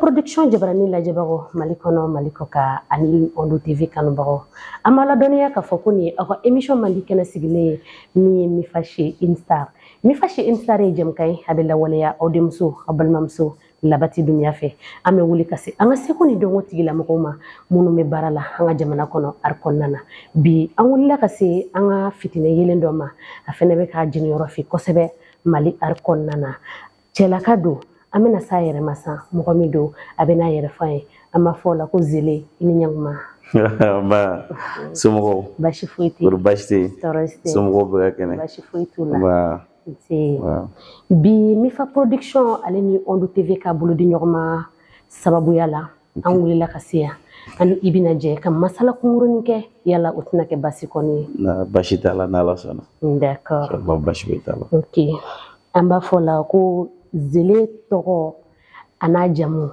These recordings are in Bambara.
Production jabarani lajɛbagaw Mali kɔnɔ, Mali kɔ kan ani Ondo TV kanubagaw, an b'a ladɔnniya k'a fɔ ko nin ye aw ka émission mandi kɛnɛ sigilen ye, min ye Mifa chez une star. Mifa chez une star ye jɛmukan ye, a bɛ lawaleya aw denmuso, aw balimamuso Labati Dunya fɛ. An bɛ wuli ka se an ka seko ni dɔnko tigilamɔgɔw ma minnu bɛ baara la an ka jamana kɔnɔ, art kɔnɔna na. Bi, an wulila ka se an ka fitinɛ yelen dɔ ma, a fɛnɛ bɛ k'a jeniyɔrɔ fi kosɛbɛ Mali art kɔnɔna na. Cɛlaka don, an bɛna s'a yɛrɛ ma san. Mɔgɔ min don, a bɛ n'a yɛrɛ fɔ an ye. An b'a fɔ o la ko Zele, i ni ɲankuma. Nba, somɔgɔw? Baasi foyi tɛ. Kɔri baasi tɛ yen? Tɔɔrɔ si tɛ. Somɔgɔw bɛɛ ka kɛnɛ? Baasi foyi t'u la. Nba. Nse. Bi, Mifa Production ale ni Ondo TV ka bolodi ɲɔgɔn ma sababuya la, an wulila ka se yan. Ani i bɛna jɛ ka masala kunkurunin kɛ. Yala o tɛna kɛ baasi kɔni ye? Na baasi t'a la, n'Ala sɔnna. D'accord. Inshallah, baasi foyi t'a la. Ok, an b'a fɔ la ko Zele tɔgɔ a n'a jamu.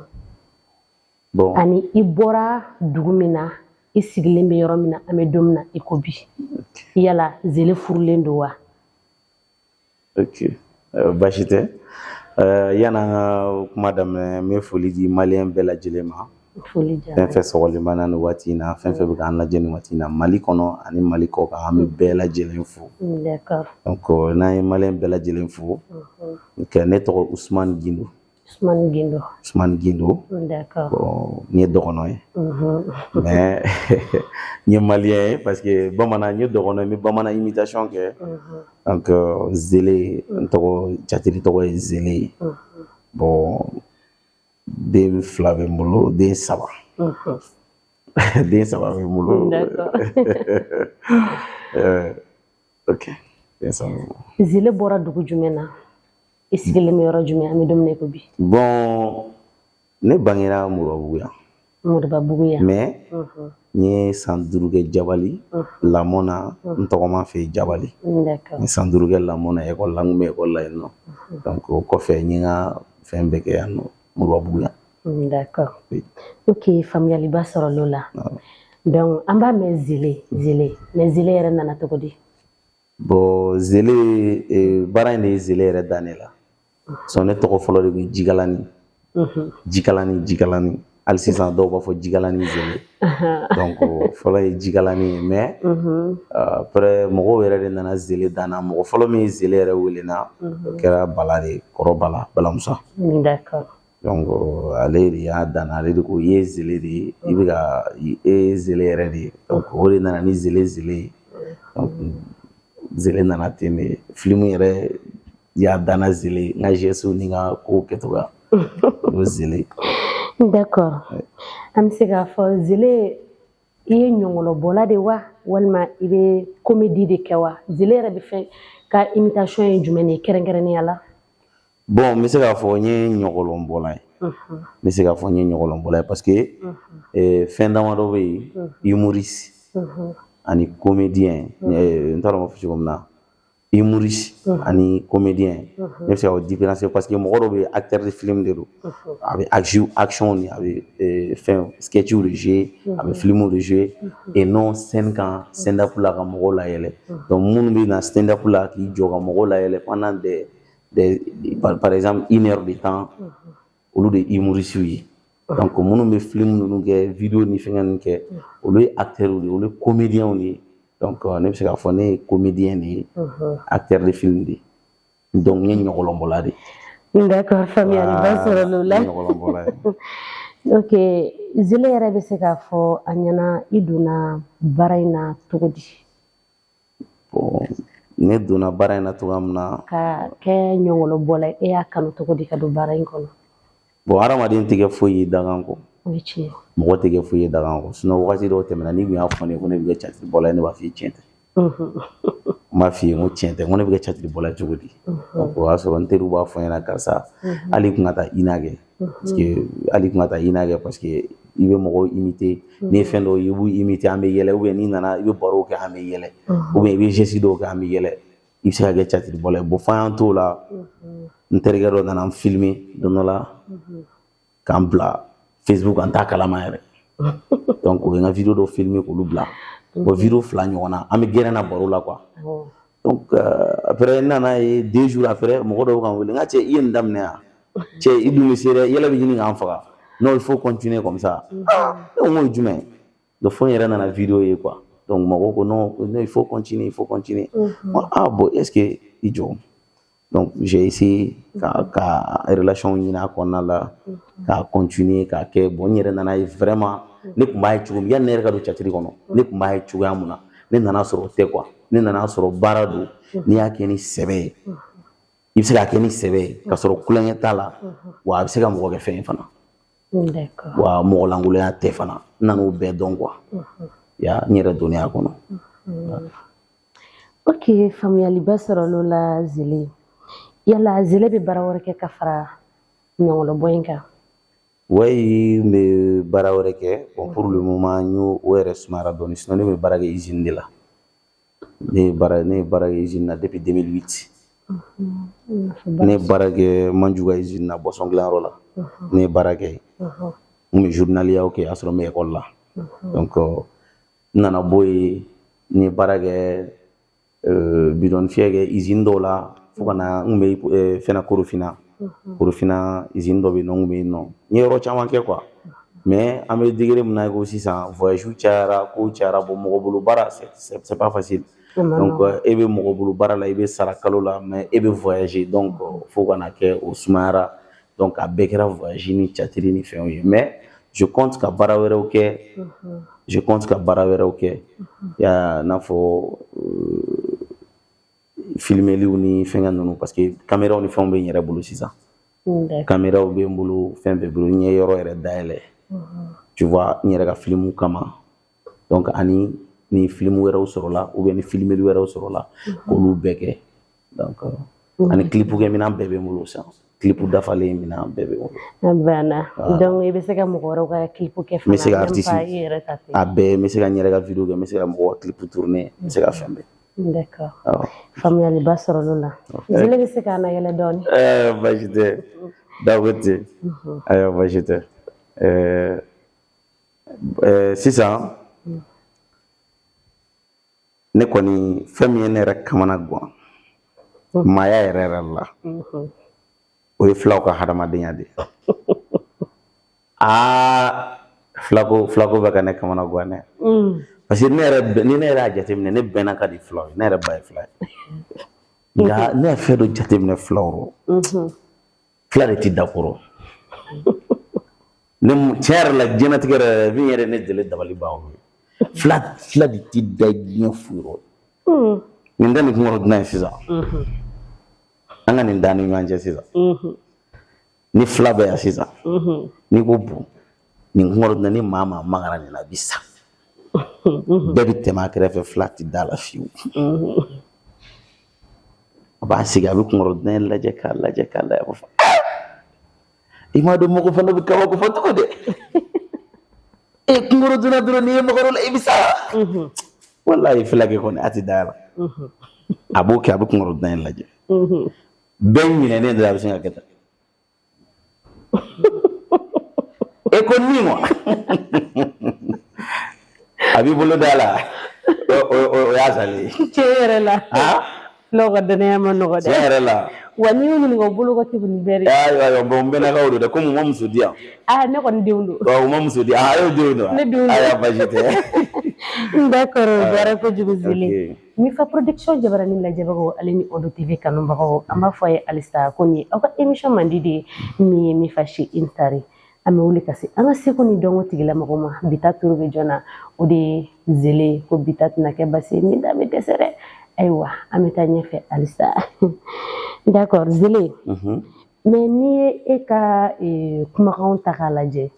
Bon. Ani i bɔra dugu min na, i sigilen bɛ yɔrɔ min na, an bɛ don min na i ko bi. Yala Zele furulen don wa? Ok, baasi tɛ. Yan'an ka kuma daminɛ, n bɛ foli di maliyɛn bɛɛ lajɛlen ma. Foli diyara. Fɛn fɛn sɔgɔlen b'an na nin waati in na, fɛn fɛn bɛ k'an lajɛ nin waati in na, Mali kɔnɔ ani Mali kɔ kan, an bɛ bɛɛ lajɛlen fo. Donc n'an ye maliyɛn bɛɛ lajɛlen fo, ok, ne tɔgɔ Usumani Gindo. Usumani Gindo. Usumani Gindo. Bon, n ye dɔgɔnɔ ye, mais n ye maliyɛn ye parce que bamanan, n ye dɔgɔnɔ ye, n bɛ bamanan imitation kɛ. Donc Zele, n tɔgɔ jatiri tɔgɔ ye Zele ye. Bon, den fila bɛ n bolo, den saba, den saba bɛ n bolo. Ok, den saba bɛ n bolo. Zele bɔra dugu jumɛn na? I sigilen bɛ yɔrɔ jumɛn, an bɛ don min na i ko bi? Bon, ne bangera Moribabugu yan. Moribabugu yan. Mais n ye san 5 kɛ Jabali lamɔ na, n tɔgɔma fɛ yen Jabali. N ye san 5 kɛ lamɔ na, ekɔli la, n kun bɛ ekɔli la yen nɔ. Donc o kɔfɛ, n ye n ka fɛn bɛɛ kɛ yan nɔ, Moribabugu yan. D'accord. Oui. Ok, faamuyaliba sɔrɔla o la. Donc an b'a mɛn Zele, Zele, mais Zele yɛrɛ nana cogo di? Bon, Zele, baara in de ye Zele yɛrɛ da ne la. Sɔn ne tɔgɔ fɔlɔ de kun ye Jikalani. Jikalani, Jikalani. Hali sisan dɔw b'a fɔ Jikalani Zele. Donc fɔlɔ ye Jikalani ye, mais après mɔgɔw yɛrɛ de nana Zele dan na. Mɔgɔ fɔlɔ min ye Zele yɛrɛ wele na, o kɛra Bala de ye, kɔrɔ Bala, Balamusa. Donc ale de y'a dan na, ale de ko i ye Zele de ye, i bɛ ka e ye Zele yɛrɛ de ye. Donc o de nana ni Zele Zele ye. Donc Zele nana ten de. Film yɛrɛ y'a danna Zele, n ka geste ni n ka kow kɛcogoya o Zele. D'accord. An bɛ se k'a fɔ Zele, i ye ɲɔngɔlɔbɔla de wa, walima i bɛ comédie de kɛ wa? Zele yɛrɛ bɛ fɛn ka imitation ye jumɛn de ye kɛrɛnkɛrɛnnenya la? Bon, n bɛ se k'a fɔ n ye ɲɔgɔlɔnbɔla ye. N bɛ se k'a fɔ n ye ɲɔgɔlɔnbɔla ye parce que fɛn damadɔ bɛ yen, humoriste ani comédien, n t'a dɔn n b'a fɔ cogo min na, humoriste ani comédien, ne bɛ se ka o différencier parce que mɔgɔ dɔw bɛ yen, acteur de film de don, a bɛ action ni a bɛ fɛn sketchiw de jouer, a bɛ filmw de jouer et non scène kan, stand up la, ka mɔgɔw layɛlɛ. Donc minnu bɛ na stand up la k'i jɔ ka mɔgɔw layɛlɛ pendant des par exemple une heure de temps, olu de ye humoriste ye. Donc minnu bɛ film ninnu kɛ, vidéo ni fɛngɛ ninnu kɛ, olu ye acteurs de ye, olu ye comédiens de ye. Donc ne bɛ se k'a fɔ ne ye comédien de ye, acteur de film de ye. Donc n ye ɲɔgɔlɔnbɔla de ye. D'accord, faamuyaliba sɔrɔla o la. N ye ɲɔgɔlɔnbɔla ye. Ok, Zele yɛrɛ bɛ se k'a fɔ an ɲɛna, i donna baara in na cogo di? Bon, ne donna baara in na cogoya min na. Ka kɛ ɲɔgɔlɔbɔla ye, e y'a kanu cogo di ka don baara in kɔnɔ? Bon, hadamaden tɛ kɛ foyi ye dangan kɔ. O ye tiɲɛ ye. Mɔgɔ tɛ kɛ foyi ye dangan kɔ. Sinon wagati dɔw tɛmɛna, n'i tun y'a fɔ ne ye ko ne bɛ kɛ catiribɔla ye, ne b'a f'i ye tiɲɛ tɛ. N b'a f'i ye n ko tiɲɛ tɛ, n ko ne bɛ kɛ catiribɔla ye cogo di? Donc o y'a sɔrɔ n teriw b'a fɔ n ɲɛna karisa, hali i kun ka taa INA kɛ, parce que hali i kun ka taa INA kɛ, parce que i bɛ mɔgɔw imiter, n'i ye fɛn dɔw ye, i b'u imiter, an bɛ yɛlɛ, ou bien n'i nana i bɛ barow kɛ, an bɛ yɛlɛ, ou bien i bɛ geste dɔw kɛ, an bɛ yɛlɛ, i bɛ se ka kɛ catiribɔla ye. Bon, f'an y'an t'o la, n terikɛ dɔ nana n filmer don dɔ la k'an bila Facebook, an t'a kalama yɛrɛ. Donc o ye n ka vidéo dɔ filmer k'olu bila. Bon, vidéo fila ɲɔgɔn na, an bɛ gɛrɛn na baro la quoi. Donc après n nana ye 2 jours après, mɔgɔ dɔw kan wele, n ka cɛ, i ye nin daminɛ yan, cɛ, i dun bɛ se dɛ, yɛlɛ bɛ ɲini k'an faga. Non, il faut continuer comme ça. Ah, ne ko n k'o ye jumɛn ye? Donc fo n yɛrɛ nana vidéo ye quoi. Donc mɔgɔw ko non, non, il faut continuer, il faut continuer. Ah bon, est ce que i jɔ. Donc j'ai essayé ka relation ɲini a kɔnɔna la, ka continuer k'a kɛ. Bon, n yɛrɛ nana ye vraiment, ne tun b'a ye cogo min, yanni ne yɛrɛ ka don théâtre kɔnɔ, ne tun b'a ye cogoya mun na, ne nana sɔrɔ o tɛ quoi. Ne nana sɔrɔ baara don, n'i y'a kɛ ni sɛbɛ ye, i bɛ se k'a kɛ ni sɛbɛ ye ka sɔrɔ kulonkɛ t'a la, wa a bɛ se ka mɔgɔ kɛ fɛn ye fana. Wa mɔgɔ lankolonya tɛ fana. N nan'o bɛɛ dɔn quoi. Ya n yɛrɛ donnen a kɔnɔ. Ok, faamuyaliba sɔrɔla o la. Zele, yala Zele bɛ baara wɛrɛ kɛ ka fara ɲɔgɔlɔbɔ in kan? Oui, n bɛ baara wɛrɛ kɛ. Bon, pour le moment, n y'o o yɛrɛ sumayara dɔɔnin. Sinon ne bɛ baara kɛ usine de la. Ne ye baara kɛ usine na depuis 2008. Ne ye baara kɛ Manjuka usine na, boisson dilanyɔrɔ la. Ne ye baara kɛ yen. N kun bɛ journalier kɛ, y'a sɔrɔ n bɛ école la. Donc n nana bɔ yen, n ye baara kɛ bidon fiyɛ kɛ usine dɔw la, fo ka na n kun bɛ fɛn na Korofina. Korofina usine dɔ bɛ yen nɔ, n kun bɛ yen nɔ. N ye yɔrɔ caman kɛ quoi. Mais an bɛ degré min na i ko sisan, voyage cayara, kow cayara. Bon, mɔgɔ bolo baara, c'est pas facile. Donc e bɛ mɔgɔ bolo baara la, i bɛ sara kalo la, mais e bɛ voyager. Donc fo ka na kɛ o sumayara. Donc a bɛɛ kɛra voyage ni théâtre ni fɛnw ye. Mais je compte ka baara wɛrɛw kɛ. Je compte ka baara wɛrɛw kɛ. Ya n'a fɔ filmeliw ni fɛngɛ ninnu, parce que caméraw ni fɛnw bɛ n yɛrɛ bolo sisan. Caméraw bɛ n bolo, fɛn bɛɛ bolo. N ye yɔrɔ yɛrɛ dayɛlɛ. Tu vois, n yɛrɛ ka film kama. Donc ani ni film wɛrɛw sɔrɔla, ou bien ni filmeli wɛrɛw sɔrɔla, k'olu bɛɛ kɛ. Donc ani clip kɛ minɛn bɛɛ bɛ n bolo sisan. Clip dafalen minɛn bɛɛ bɛ n bolo. A banna. Donc i bɛ se ka mɔgɔ wɛrɛw ka clip kɛ N bɛ se ka fana, même artiste pas i yɛrɛ ta tɛ? A bɛɛ. N bɛ se ka n yɛrɛ ka vidéo kɛ, n bɛ se ka mɔgɔw ka clip tourner, n bɛ se ka fɛn bɛɛ. D'accord. Awɔ. Faamuyaliba sɔrɔla o la. Zele bɛ se k'an layɛlɛ dɔɔni? Ɛɛ, baasi tɛ. D'accord ten. Ayiwa, baasi tɛ. Ɛɛ ɛɛ sisan ne kɔni, fɛn min ye ne yɛrɛ kamana gan maaya yɛrɛ yɛrɛ la, o ye filaw ka hadamadenya de ye. Aa, filako bɛ ka ne kamana gan dɛ, parce que ne yɛrɛ, ni ne yɛrɛ y'a jateminɛ, ne bɛnna ka di filaw ye. Ne yɛrɛ ba ye fila ye, nka ne ye fɛn dɔ jateminɛ filaw rɔ, fila de ti da kɔrɔ ne. Tiɲɛ yɛrɛ la, diɲɛlatigɛ yɛrɛ min yɛrɛ ne deli dabali ban, o ye fila de ti da diɲɛ foyi rɔ. Nin tɛ nin kunkɔrɔ dunan ye sisan, an ka nin da ni ɲɔgɔn cɛ sisan. Ni fila bɛ yan sisan, n'i ko bon, nin kunkɔrɔ dunan, ni maa maa magara nin na, a bi sa. Bɛɛ bɛ tɛmɛ a kɛrɛfɛ, fila ti da la fiyewu. A b'a sigi, a bɛ kunkɔrɔ dunan in lajɛ, k'a lajɛ, k'a lajɛ, a b'a fɔ: i m'a dɔn, mɔgɔ fana bɛ kabako fɔ cogo dɛ. E kunkɔrɔ dunan dɔrɔn, n'i ye mɔgɔ la, i bɛ sa. Walayi, filakɛ kɔni a ti da la. A b'o kɛ, a bɛ kunkɔrɔ dunan in lajɛ, bɛɛ ɲinɛnen dɔrɔn, a bɛ sin ka kɛ tan. E ko ni wa a b'i bolo da la, o y'a salen ye. Tiɲɛ yɛrɛ la, filaw ka danaya ma nɔgɔ dɛ. Tiɲɛ yɛrɛ la. Wa n'i y'u ɲininka, u bolo ka kegun ni bɛɛ de. Ayiwa, ayiwa, bon, n bɛnakaw don dɛ, komi u ma muso di yan. Ah, ne kɔni denw don. U ma muso di. Ah, e denw don. Ne denw don. Ayiwa, baasi tɛ. D'accord, o diyara kojugu Zele. Mifa Production jabarani lajɛbagaw ale ni Odo TV kanubagaw, an b'a fɔ a ye halisa ko nin ye aw ka émission mandi de ye, min ye Mifa chez une star. An bɛ wuli ka se an ka seko ni dɔnko tigilamɔgɔw ma. Bi ta turu bɛ jɔn na? O de ye Zele. Ko bi ta tɛna kɛ basi ye, min da bɛ dɛsɛ dɛ. Ayiwa, an bɛ taa ɲɛfɛ halisa. D'accord Zele, mais n'i ye e ka kumakanw ta k'a lajɛ,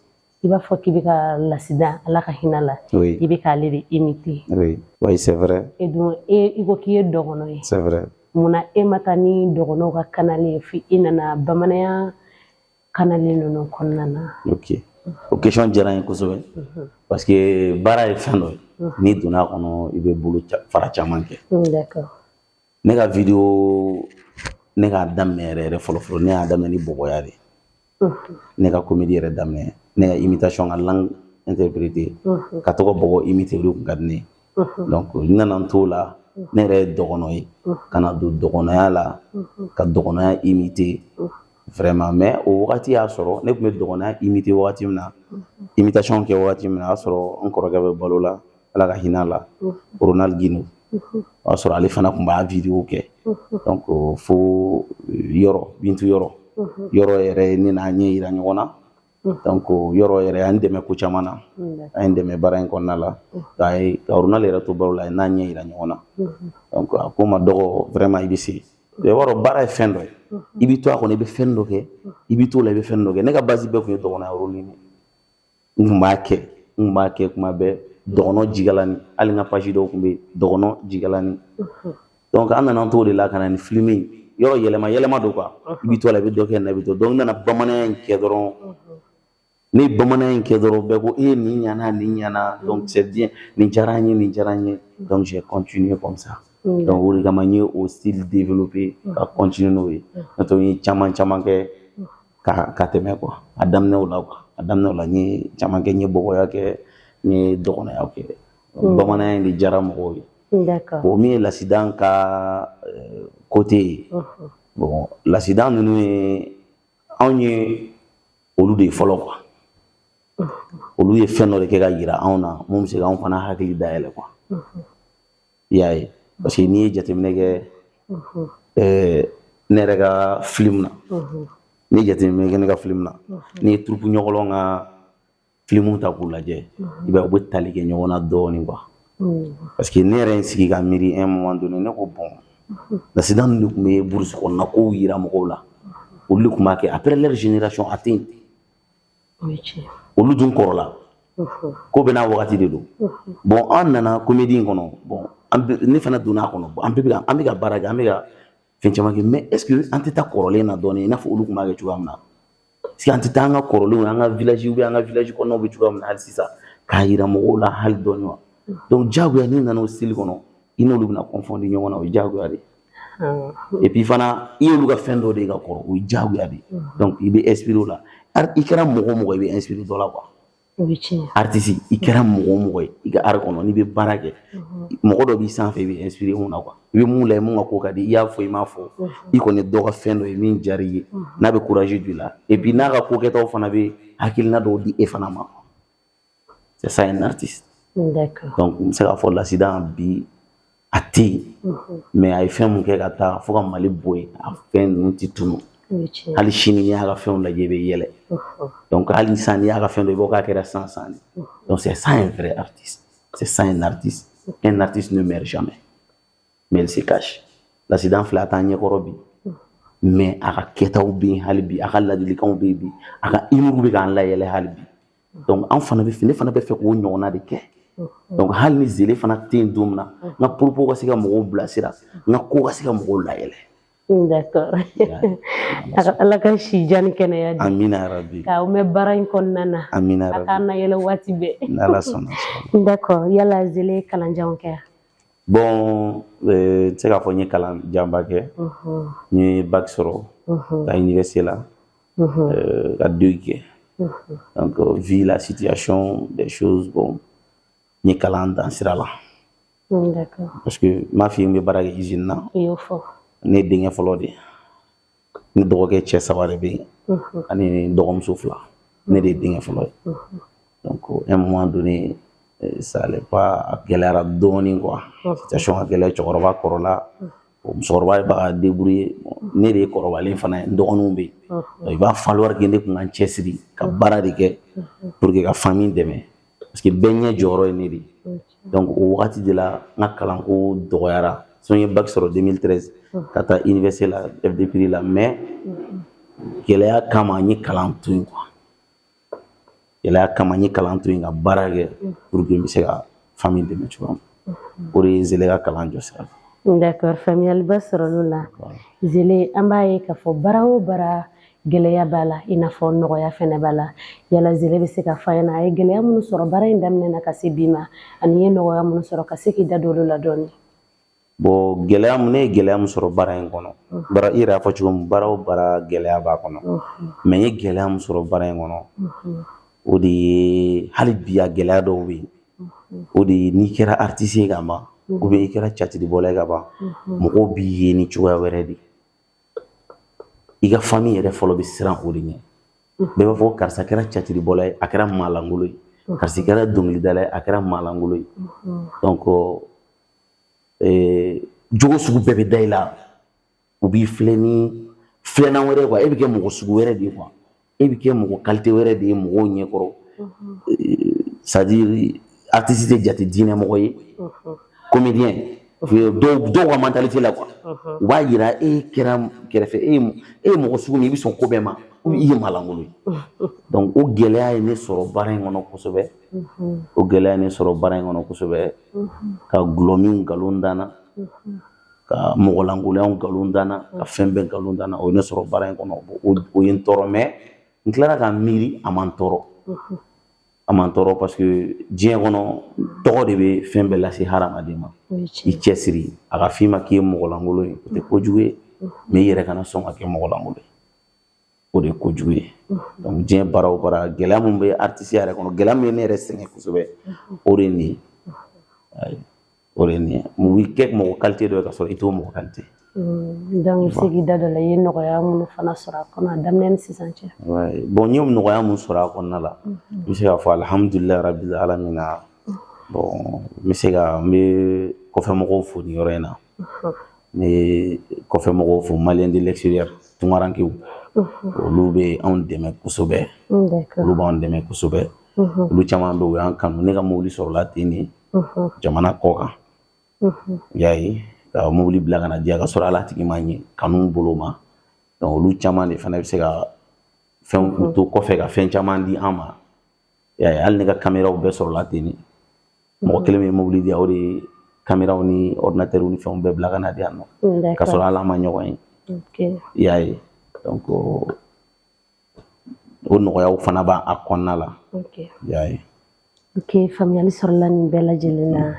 i b'a fɔ k'i bɛ ka Lasidan, Ala ka hinɛ la, i bɛ k'ale de imiter. Oui, oui, c'est vrai. E dun, e i ko k'i ye dɔgɔnɔ ye. C'est vrai. Munna e ma taa ni dɔgɔnɔw ka kanali ye, fo i nana bamananya kanali ninnu kɔnɔna na? Ok, o question diyara n ye kosɛbɛ, parce que baara ye fɛn dɔ ye, n'i donna a kɔnɔ, i bɛ bolo fara caman kɛ. Ne ka vidéo, ne k'a daminɛ yɛrɛ yɛrɛ fɔlɔ fɔlɔ, ne y'a daminɛ ni bɔbɔya de ye. Ne ka comédie yɛrɛ daminɛ, ne ka imitation, ka langue interpréter, ka to ka bɔbɔ imiter, o de kun ka di ne ye. Donc n nana n t'o la, ne yɛrɛ ye dɔgɔnɔ ye, ka na don dɔgɔnɔya la, ka dɔgɔnɔya imiter. Vraiment, mais o wagati y'a sɔrɔ ne tun bɛ dɔgɔnɔya imiter wagati min na, imitation kɛ wagati min na, o y'a sɔrɔ n kɔrɔkɛ bɛ balo la, Ala ka hinɛ a la, Ronald Guindo. O y'a sɔrɔ ale fana tun b'a vidéo kɛ. Donc fo yɔrɔ Bintu yɔrɔ yɔrɔ yɛrɛ ne n'a ɲɛ yira ɲɔgɔn na. Donc yɔrɔ yɛrɛ y'an dɛmɛ ko caman na, a ye n dɛmɛ baara in kɔnɔna la. A ye ka Ronald yɛrɛ to balo la, a ye n'a ɲɛ yira ɲɔgɔn na. Donc a ko ma dɔgɔ, vraiment i bɛ se. I b'a dɔn, baara ye fɛn dɔ ye, i bɛ to a kɔnɔ, i bɛ fɛn dɔ kɛ, i bɛ t'o la, i bɛ fɛn dɔ kɛ. Ne ka base bɛɛ tun ye dɔgɔnɔya rôle ye. N tun b'a kɛ, n tun b'a kɛ kuma bɛɛ, dɔgɔnɔ jigalani. Hali n ka page dɔw tun bɛ yen, dɔgɔnɔ jigalani. Donc an nana t'o de la ka na ni film ye. Yɔrɔ yɛlɛma yɛlɛma don quoi, i bɛ to a la, i bɛ dɔ kɛ nin na, i bɛ to. Donc n nana bamananya in kɛ dɔrɔn, ne ye bamananya in kɛ dɔrɔn, bɛɛ ko e nin ɲana, nin ɲana. Donc c'est bien, nin diyara n ye, nin diyara n ye. Donc j'ai continué comme ça. Donc o de kama n ye o style développé ka continuer n'o ye. N'o tɛ, n ye caman caman kɛ ka tɛmɛ quoi. A daminɛw la quoi, a daminɛw la, n ye caman kɛ, n ye bɔgɔya kɛ, n ye dɔgɔnɔya kɛ. Bamananya in de diyara mɔgɔw ye. Bon, min ye Lasidan ka côté ye, bon, Lasidan ninnu ye, anw ye olu de ye fɔlɔ quoi. Olu ye fɛn dɔ de kɛ ka yira anw na mun bɛ se k'anw fana hakili dayɛlɛ quoi. I y'a ye, parce que n'i ye jateminɛ kɛ, ne yɛrɛ ka film na, n'i ye jateminɛ kɛ ne ka film na, n'i ye troupe ɲɔgɔlɔn ka film ta k'u lajɛ, i b'a ye u bɛ tali kɛ ɲɔgɔn na dɔɔnin quoi. Parce que ne yɛrɛ ye n sigi ka miiri, un moment donné, ne ko bon, Lasidan ninnu de tun bɛ brousse kɔnɔna kow yira mɔgɔw la, olu de tun b'a kɛ. Après leur génération, a tɛ yen. Olu dun kɔrɔla, ko bɛɛ n'a wagati de don. Bon, an nana comédie in kɔnɔ. Bon, an ne fana donna a kɔnɔ. An bɛɛ bɛ ka, an bɛ ka baara kɛ, an bɛ ka fɛn caman kɛ, mais est ce que an tɛ taa kɔrɔlen na dɔɔnin, i n'a fɔ olu tun b'a kɛ cogoya min na? Est ce que an tɛ taa an ka kɔrɔlenw, an ka village ou bien an ka village kɔnɔnaw bɛ cogoya min na hali sisan, k'a yira mɔgɔw la hali dɔɔnin wa? Donc diyagoya, n'i nana o style kɔnɔ, i n'olu bɛna confondre ɲɔgɔn na, o ye diyagoya de ye. Et puis fana, i y'olu ka fɛn dɔ de ye ka kɔrɔ, o ye diyagoya de ye. Donc i bɛ inspiré o la. I kɛra mɔgɔ o mɔgɔ, i bɛ inspiré dɔ la quoi. Artiste, i kɛra mɔgɔ o mɔgɔ ye i ka art kɔnɔ, n'i bɛ baara kɛ, mɔgɔ dɔ b'i sanfɛ, i bɛ inspiré mun na quoi. I bɛ mun lajɛ, mun ka ko ka di i y'a fɔ, i m'a fɔ, i kɔni ye dɔ ka fɛn dɔ ye min diyara i ye, n'a bɛ courage don i la, et puis n'a ka ko kɛtaw fana bɛ hakilina dɔw di e fana ma. C'est ça un artiste. Donc n bɛ se k'a fɔ Lasidan bi a tɛ yen, mais a ye fɛn mun kɛ ka taa fo ka Mali bɔ yen, a fɛn ninnu tɛ tunun. Hali sini, n'i y'a ka fɛnw lajɛ, i bɛ yɛlɛ. Donc hali sisan, n'i y'a ka fɛn dɔ, i b'a fɔ k'a kɛra san san de. Donc c'est ça un vrai artiste, c'est ça un artiste. Un artiste ne meurt jamais, mais il se cache. Lasidan filɛ, a t'an ɲɛkɔrɔ bi, mais a ka kɛtaw bɛ yen hali bi, a ka ladilikanw bɛ yen bi, a ka humour bɛ k'an layɛlɛ hali bi. Donc an fana bɛ fɛ, ne fana bɛ fɛ k'o ɲɔgɔnna de kɛ. Donc hali ni Zele fana tɛ yen don min na, n ka propos ka se ka mɔgɔw bilasira, n ka ko ka se ka mɔgɔw layɛlɛ. D'accord. Ala ka si jan ni kɛnɛya di. Amina yarabi. K'aw mɛn baara in kɔnɔna na. Amina. A k'an layɛlɛ waati bɛɛ. N'Ala sɔnna. D'accord. Yala Zele ye kalanjanw kɛ? Bon, n tɛ se k'a fɔ n ye kalan janba kɛ. N ye bac sɔrɔ ka université la, ka DEUG kɛ. Donc vu la situation des choses, bon, n ye kalan dan sira la. Parce que n m'a f'i ye, n bɛ baara kɛ usine na. I y'o fɔ. Ne ye denkɛ fɔlɔ de ye. Ne dɔgɔkɛ cɛ saba de bɛ yen ani dɔgɔmuso fila. Ne de ye denkɛ fɔlɔ ye. Donc un moment donné, ça allait pas, a gɛlɛyara dɔɔnin quoi. Situation ka gɛlɛn, cɛkɔrɔba kɔrɔla, musokɔrɔba b'a ka débrouiller. Ne de ye kɔrɔbalen fana ye, n dɔgɔninw bɛ yen. Donc il va falloir que ne kun ka n cɛsiri ka baara de kɛ pour que ka famille dɛmɛ, parce que bɛɛ ɲɛ jɔyɔrɔ ye ne de ye. Donc o wagati de la, n ka kalanko dɔgɔyara. So n ye bac sɔrɔ 2013 ka taa université la, FDPRI la, mais gɛlɛya kama n ye kalan to yen quoi. Gɛlɛya kama n ye kalan to yen ka baara kɛ pour que n bɛ se ka famille dɛmɛ cogoya min. O de ye Zele ka kalan jɔ sira. D'accord, faamuyaliba sɔrɔla o la. Zele, an b'a ye k'a fɔ baara o baara, gɛlɛya b'a la, i n'a fɔ nɔgɔya fɛnɛ b'a la. Yala Zele bɛ se ka fɔ an ɲɛna, a ye gɛlɛya minnu sɔrɔ baara in daminɛ na ka se bi ma, ani ye nɔgɔya minnu sɔrɔ, ka se k'i da don olu la dɔɔnin? Bon, gɛlɛya mun, ne ye gɛlɛya min sɔrɔ baara in kɔnɔ, baara, i yɛrɛ y'a fɔ cogo min, baara o baara gɛlɛya b'a kɔnɔ, mais n ye gɛlɛya min sɔrɔ baara in kɔnɔ, o de ye, hali bi a gɛlɛya dɔw bɛ yen, o de ye n'i kɛra artiste ye ka ban, ou bien i kɛra catiribɔla ye ka ban, mɔgɔw b'i ye ni cogoya wɛrɛ de. I ka famille yɛrɛ fɔlɔ bɛ siran o de ɲɛ. Bɛɛ b'a fɔ karisa kɛra catiribɔla ye, a kɛra maalankolon ye, karisa kɛra dɔnkilidala ye, a kɛra maalankolon ye. Donc jogo sugu bɛɛ bɛ da i la, u b'i filɛ ni filɛnan wɛrɛ quoi. E bɛ kɛ mɔgɔ sugu wɛrɛ de ye quoi, e bɛ kɛ mɔgɔ qualité wɛrɛ de ye mɔgɔw ɲɛkɔrɔ. C'est à dire, artiste tɛ jate diinɛ mɔgɔ ye, comédien dɔw ka mentalité la quoi. U b'a yira e kɛra kɛrɛfɛ, e ye mɔgɔ sugu min, i bɛ sɔn ko bɛɛ ma, ou i ye maalankolon ye. Donc o gɛlɛya ye ne sɔrɔ baara in kɔnɔ kosɛbɛ, o gɛlɛya ye ne sɔrɔ baara in kɔnɔ kosɛbɛ, ka gulɔminw nkalon da n na, ka mɔgɔlankolonyaw nkalon da n na, ka fɛn bɛɛ nkalon da n na. O ye ne sɔrɔ baara in kɔnɔ, o ye n tɔɔrɔ. Mais n tilara ka miiri, a ma n tɔɔrɔ, a ma n tɔɔrɔ, parce que diɲɛ kɔnɔ, tɔgɔ de bɛ fɛn bɛɛ lase hadamaden ma. I cɛsiri, a ka f'i ma k'i ye mɔgɔlankolon ye, o tɛ kojugu ye, mais i yɛrɛ kana sɔn ka kɛ mɔgɔlankolon ye, o de ye kojugu ye. Donc diɲɛ baara o baara, gɛlɛya min bɛ artiste yɛrɛ kɔnɔ, gɛlɛya min bɛ ne yɛrɛ sɛgɛn kosɛbɛ, o de ye nin ye, o de ye nin ye. Mun b'i kɛ mɔgɔ qualité dɔ ye ka sɔrɔ i t'o mɔgɔ qualité. Donc i bɛ se k'i da don a la, i ye nɔgɔya minnu fana sɔrɔ a kɔnɔ a daminɛ ni sisan cɛ? Bon, n ye nɔgɔya mun sɔrɔ a kɔnɔna la, n bɛ se k'a fɔ alihamudulilayi rabil alamina. Bon, n bɛ se ka n bɛ kɔfɛmɔgɔw fo nin yɔrɔ in na, n bɛ kɔfɛmɔgɔw fo, Malien de l'extérieur, tunkarankew, olu bɛ anw dɛmɛ kosɛbɛ, olu b'anw dɛmɛ kosɛbɛ. Olu caman bɛ yen, u y'an kanu. Ne ka mobili sɔrɔla ten de jamana kɔ kan, i y'a ye, ka mobili bila ka na di yan ka sɔrɔ ala tigi ma ɲɛ kanu bolo ma. Donc olu caman de fana bɛ se ka fɛn u to kɔfɛ ka fɛn caman di an ma, i y'a ye. Hali ne ka caméraw bɛɛ sɔrɔla ten de. Mɔgɔ kelen min ye mobili di yan, o de ye caméraw ni ordinateur ni fɛnw bɛɛ bila ka na di yan nɔ, ka sɔrɔ ala ma ɲɔgɔn ye, i y'a ye. Donc o nɔgɔyaw fana b'a kɔnɔna la, i y'a ye. Ok, faamuyali sɔrɔla nin bɛɛ lajɛlen na.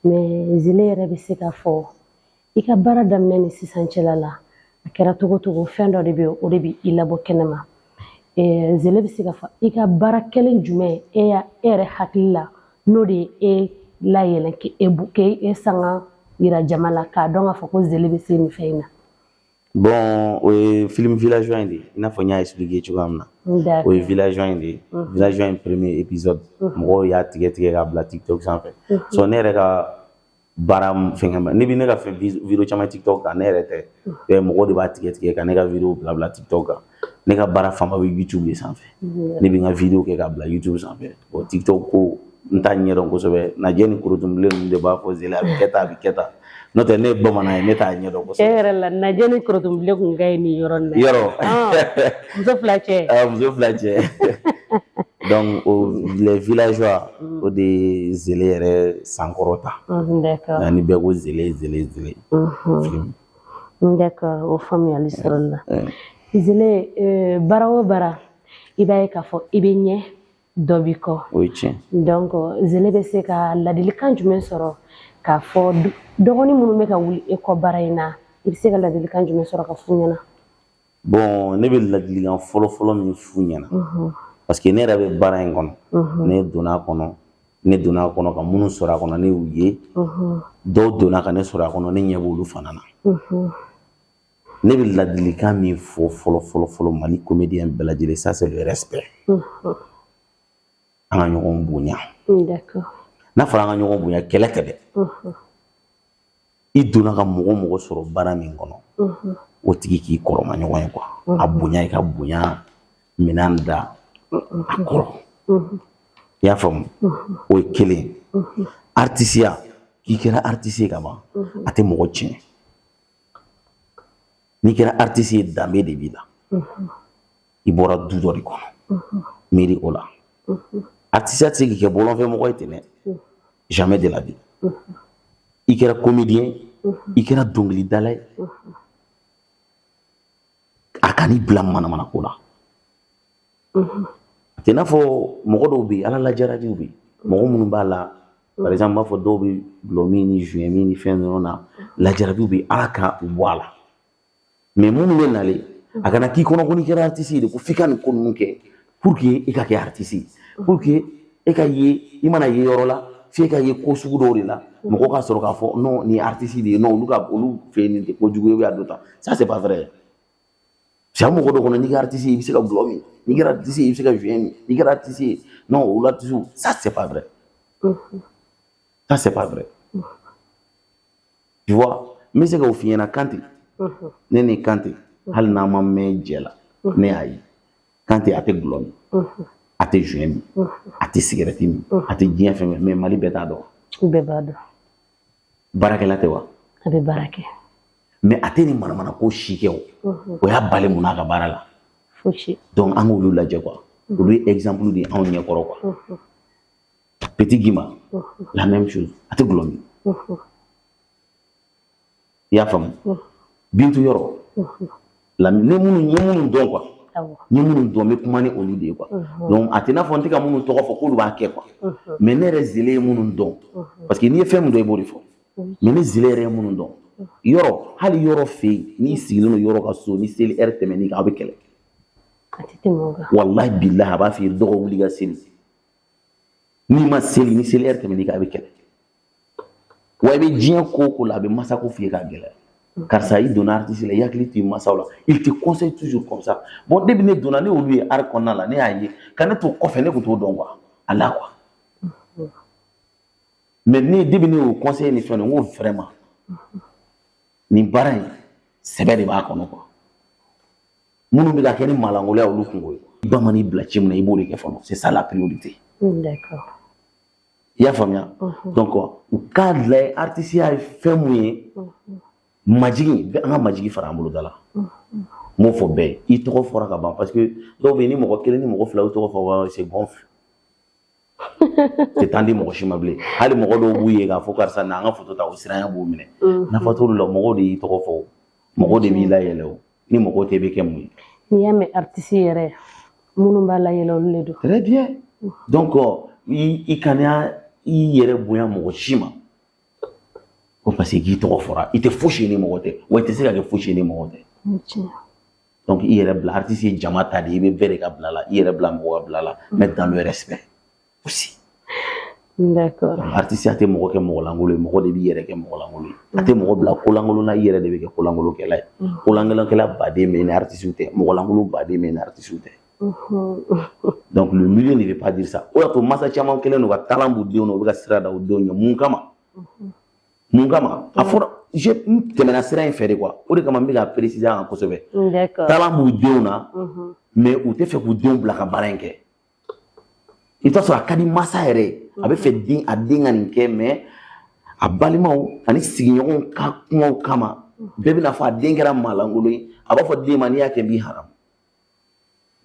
Mais Zele yɛrɛ bɛ se k'a fɔ, i ka baara daminɛ ni sisan cɛla la, a kɛra togo togo, fɛn dɔ de bɛ yen, o de bɛ i labɔ kɛnɛma. Zele bɛ se k'a fɔ i ka baara kɛlen jumɛn e yɛrɛ hakili la, n'o de ye e layɛlɛn, k'e sanga yira jama la, k'a dɔn k'a fɔ ko Zele bɛ se nin fɛn in na? Bon, o ye film Villageois in de ye, i n'a fɔ n y'a expliqué cogoya min na. O ye Villageois in de ye, Villageois in premier épisode, mɔgɔw y'a tigɛ tigɛ k'a bila TikTok sanfɛ. So ne yɛrɛ ka baara fɛnkɛ ma, ne bɛ ne ka fɛn vidéo caman TikTok kan, ne yɛrɛ tɛ, mɔgɔw de b'a tigɛ tigɛ ka ne ka vidéo bila bila TikTok kan. Ne ka baara fanba bɛ YouTube de sanfɛ, ne bɛ n ka vidéo kɛ k'a bila YouTube sanfɛ. Bon, TikTok ko n t'a ɲɛdɔn kosɛbɛ. Najɛ ni korotunbilen ninnu de b'a fɔ Zele a bɛ kɛ tan, a bɛ kɛ tan, n'o tɛ ne ye bamanan ye, ne t'a ɲɛdɔn kosɛbɛ. E yɛrɛ la, Najɛ ni korotunbilen kun ka ɲi nin yɔrɔ in na. Yɔrɔ. Muso fila cɛ. Muso fila cɛ. Donc o les Villageois, o de ye Zele yɛrɛ sankɔrɔta. Ni bɛɛ ko Zele, Zele, Zele. D'accord, o faamuyali sɔrɔla la. Zele, baara o baara, i b'a ye k'a fɔ i bɛ ɲɛ dɔ b'i kɔ. O ye tiɲɛ. Donc Zele bɛ se ka ladilikan jumɛn sɔrɔ k'a fɔ dɔgɔnin minnu bɛ ka wuli e kɔ baara in na? I bɛ se ka ladilikan jumɛn sɔrɔ ka f'u ɲɛna? Bon, ne bɛ ladilikan fɔlɔ fɔlɔ min f'u ɲɛna, parce que ne yɛrɛ bɛ baara in kɔnɔ, ne donna a kɔnɔ, ne donna a kɔnɔ ka minnu sɔrɔ a kɔnɔ, ne y'u ye. Dɔw donna ka ne sɔrɔ a kɔnɔ, ne ɲɛ b'olu fana na. Ne bɛ ladilikan min fɔ fɔlɔ fɔlɔ fɔlɔ Mali comédien bɛɛ lajɛlen, ça c'est le respect. An ka ɲɔgɔn bonya. N'a fɔra an ka ɲɔgɔn bonya, kɛlɛ tɛ dɛ. I donna ka mɔgɔ mɔgɔ sɔrɔ baara min kɔnɔ, o tigi k'i kɔrɔma ɲɔgɔn ye quoi. A bonya, i ka bonya minɛn da a kɔrɔ, i y'a faamu? O ye kelen. Artisiya, k'i kɛra artiste ye ka ban, a tɛ mɔgɔ tiɲɛ. N'i kɛra artiste ye, danbe de b'i la. I bɔra du dɔ de kɔnɔ, miiri o la. Artisiya tɛ se k'i kɛ bɔlɔnfɛ mɔgɔ ye ten dɛ, jamais de la vie. I kɛra comédien, i kɛra dɔnkilidala ye, a kan'i bila manamana ko la. A tɛ i n'a fɔ mɔgɔ dɔw bɛ yen, ala lajarabiw bɛ yen, mɔgɔ minnu b'a la. Par exemple, n b'a fɔ dɔw bɛ gulɔ min ni joint min ni fɛn ninnu na, lajarabiw bɛ yen, ala ka u bɔ a la. Mais minnu bɛ nalen, a kana k'i kɔnɔ ko n'i kɛra artiste ye de, ko f'i ka nin ko ninnu kɛ pour que i ka kɛ artiste ye, pour que e ka ye, i mana ye yɔrɔ la, f'e ka ye ko sugu dɔw de la, mɔgɔ ka sɔrɔ k'a fɔ non, nin ye artiste de ye. Non, olu ka olu fɛ yen, nin tɛ kojugu ye, a don tan. Ça c'est pas vrai. Parce que an mɔgɔ dɔ kɔnɔ, n'i kɛra artiste ye, i bɛ se ka dɔlɔ min, n'i kɛra artiste ye, i bɛ se ka joint min, n'i kɛra artiste ye, non, olu artiste, ça c'est pas vrai, ça c'est pas vrai, tu vois. N bɛ se k'o f'i ɲɛna, Kante, ne ni Kante, hali n'an ma mɛn jɛ la, ne y'a ye Kante, a tɛ dɔlɔ min, a tɛ joint min, a tɛ sigɛrɛti min, a tɛ diɲɛ fɛn fɛn, mais Mali bɛɛ t'a dɔn. Bɛɛ b'a dɔn. Baarakɛla tɛ wa? A bɛ baara kɛ. Mais a tɛ nin manamana ko si kɛ. O o y'a bali mun n'a ka baara la? Fosi. Donc an k'olu lajɛ quoi, olu ye exemple de ye anw ɲɛkɔrɔ quoi. Petit Guimba, la même chose, a tɛ dɔlɔ min, i y'a faamu? Bintu Yɔrɔ la, ne minnu ye minnu dɔn quoi, n ye minnu dɔn, n bɛ kuma ni olu de ye quoi. Donc a tɛ n'a fɔ n tɛ ka minnu tɔgɔ fɔ k'olu b'a kɛ quoi, mais ne yɛrɛ Zele ye minnu dɔn, parce que n'i ye fɛn min dɔn, i b'o de fɔ. Mais ne Zele yɛrɛ ye minnu dɔn, yɔrɔ hali yɔrɔ fɛ yen, n'i sigilen don yɔrɔ ka so, ni seli heure tɛmɛn'i kan, aw bɛ kɛlɛ. A tɛ tɛmɛ o kan. Walahi bilahi, a b'a f'i ye dɔgɔ wuli ka seli. N'i ma seli, ni seli heure tɛmɛn'i kan, a bɛ kɛlɛ. Wa i bɛ diɲɛ ko o ko la, a bɛ masako f'i ye k'a gɛlɛya: karisa, i donna artiste la, i hakili to i masaw la. Il te conseille toujours comme ça. Bon, depuis ne donna, ne y'olu ye art kɔnɔna la, ne y'a ye ka ne to kɔfɛ, ne tun t'o dɔn quoi, a la quoi. Mais ne, depuis ne y'o conseil ni fɛn, n ko vraiment nin baara in, sɛbɛ de b'a kɔnɔ quoi. Minnu bɛ ka kɛ ni malangoloya, olu kungo ye. Ba man'i bila ci min na, i b'o de kɛ fɔlɔ, c'est ça la priorité. D'accord. I y'a faamuya? Donc u k'a lajɛ, artisiya ye fɛn mun ye, majigin bɛ, an ka majigi fara an bolo da la. N m'o fɔ bɛɛ ye, i tɔgɔ fɔra ka ban, parce que dɔw bɛ yen, ni mɔgɔ kelen ni mɔgɔ fila y'u tɔgɔ fɔ, c'est gonfle, tɛ taa di mɔgɔ si ma bilen. Hali mɔgɔ dɔw b'u ye k'a fɔ karisa na, an ka photo ta, o siranya b'u minɛ. Nafa t'olu la. Mɔgɔw de y'i tɔgɔ fɔ o, mɔgɔw de b'i layɛlɛ. O ni mɔgɔw tɛ, i bɛ kɛ mun ye? N'i y'a mɛn artiste yɛrɛ, minnu b'a layɛlɛ, olu de don. Très bien. Donc i kana i yɛrɛ bonya mɔgɔ si ma ko parce que k'i tɔgɔ fɔra. I tɛ fosi ye ni mɔgɔ tɛ, wa i tɛ se ka kɛ fosi ye ni mɔgɔ tɛ. Donc i yɛrɛ bila, artiste ye jama ta de ye, i bɛ bɛɛ de ka bila la, i yɛrɛ bila mɔgɔ ka bila la, mais dans le respect aussi. D'accord. Artiste tɛ mɔgɔ kɛ mɔgɔ lankolon ye, mɔgɔ de b'i yɛrɛ kɛ mɔgɔ lankolon ye. A tɛ mɔgɔ bila kolankolon na, i yɛrɛ de bɛ kɛ kolankolonkɛla ye. Kolankolonkɛla baden bɛ yen ni artiste tɛ, mɔgɔ lankolon baden bɛ yen ni artiste tɛ. Donc le milieu ne veut pas dire ça. O y'a to masa caman kɛlen don ka talent b'u denw na, u bɛ ka sira da u denw ɲɛ. Mun kama? Mun kama? A fɔra, je n tɛmɛna sira in fɛ de quoi. O de kama n bɛ ka préciser a kan kosɛbɛ. Talent b'u denw na, mais u tɛ fɛ k'u denw bila ka baara in kɛ. I bɛ t'a sɔrɔ a ka di masa yɛrɛ ye, a bɛ fɛ den, a den ka nin kɛ, mais a balimaw ani sigiɲɔgɔnw ka kumaw kama, bɛɛ bɛna fɔ a den kɛra maalankolon ye. A b'a fɔ den ma, n'i y'a kɛ, n b'i haramu.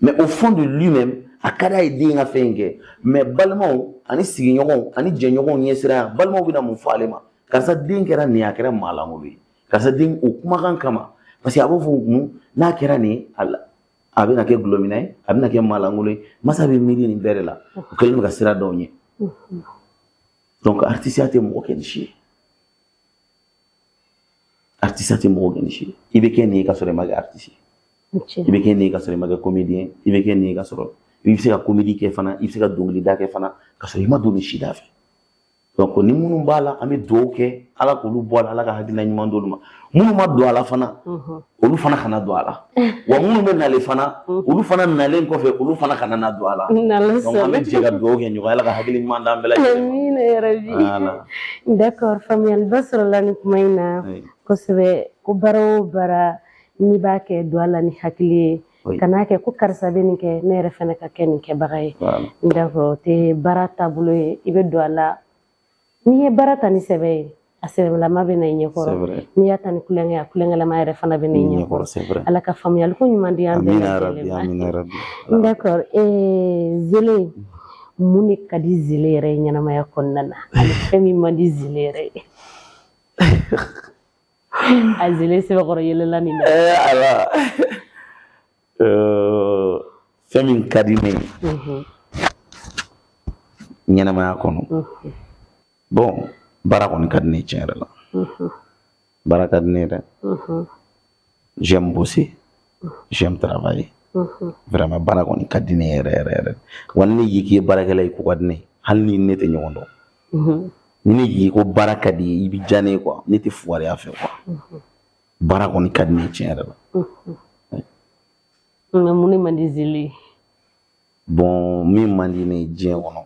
Mais au fond de lui-même, a ka d'a ye den ka fɛn in kɛ, mais balimaw ani sigiɲɔgɔnw ani jɛɲɔgɔnw ɲɛsiranya, balimaw bɛna mun fɔ ale ma? Karisa den kɛra nin ye, a kɛra maalankolon ye, karisa den. O kumakan kama, parce que a b'a fɔ mun, n'a kɛra nin ye, a bɛna kɛ gulɔmina ye, a bɛna kɛ maalankolon ye. Masa bɛ miiri nin bɛɛ de la, o kɛlen don ka sira dɔw ɲɛ. Donc artisiya tɛ mɔgɔ kɛ ni si ye, artisiya tɛ mɔgɔ kɛ ni si ye. I bɛ kɛ nin ye ka sɔrɔ i ma kɛ artiste ye, i bɛ kɛ nin ye ka sɔrɔ i ma kɛ comédien, i bɛ kɛ nin ye ka sɔrɔ i bɛ se ka comédie kɛ fana, i bɛ se ka dɔnkilida kɛ fana ka sɔrɔ i ma don nin si da fɛ. Donc ni minnu b'a la, an bɛ dugawu kɛ Ala k'olu bɔ a la, Ala ka hakilina ɲuman d'olu ma. Minnu ma don a la fana, olu fana kana don a la. Wa minnu bɛ nalen fana, olu fana nalen kɔfɛ, olu fana kana na don a la. Donc an bɛ jɛ ka dugawu kɛ ɲɔgɔn ye, Ala ka hakili ɲuman d'an bɛɛ lajɛlen ma. Amiina yarabi. Voilà. D'accord, faamuyaliba sɔrɔla nin kuma in na kosɛbɛ, ko baara o baara n'i b'a kɛ, don a la ni hakili ye. Kan'a kɛ ko karisa bɛ nin kɛ, ne yɛrɛ fana ka kɛ nin kɛbaga ye. D'accord, o tɛ baara taabolo ye. I bɛ don a la, n'i ye baara ta ni sɛbɛ ye, a sɛbɛlama bɛ na i ɲɛkɔrɔ. N'i y'a ta ni kulonkɛ ye, a kulonkɛlama yɛrɛ fana bɛ na i ɲɛkɔrɔ. Ala ka faamuyali ko ɲuman di an bɛɛ lajɛlen ma. D'accord. Zele, mun de ka di Zele yɛrɛ ye ɲɛnamaya kɔnɔna na, ani fɛn min man di Zele yɛrɛ ye? A Zele sɛbɛkɔrɔ yɛlɛla nin na. Ala, fɛn min ka di ne ye ɲɛnamaya kɔnɔ, bon, baara kɔni ka di ne ye. Tiɲɛ yɛrɛ la, baara ka di ne ye dɛ. J'aime bosser, j'aime travailler, vraiment baara kɔni ka di ne yɛrɛ yɛrɛ yɛrɛ. Wa ni ne y'i k'i ye baarakɛla ye, ko ka di ne ye. Hali ni ne tɛ ɲɔgɔn dɔn, ni ne y'i ko baara ka di ye, i bi diya ne ye quoi. Ne tɛ fugariya fɛ quoi. Baara kɔni ka di ne ye tiɲɛ yɛrɛ la. Mais mun de man di Zele ye? Bon, min man di ne ye diɲɛ kɔnɔ,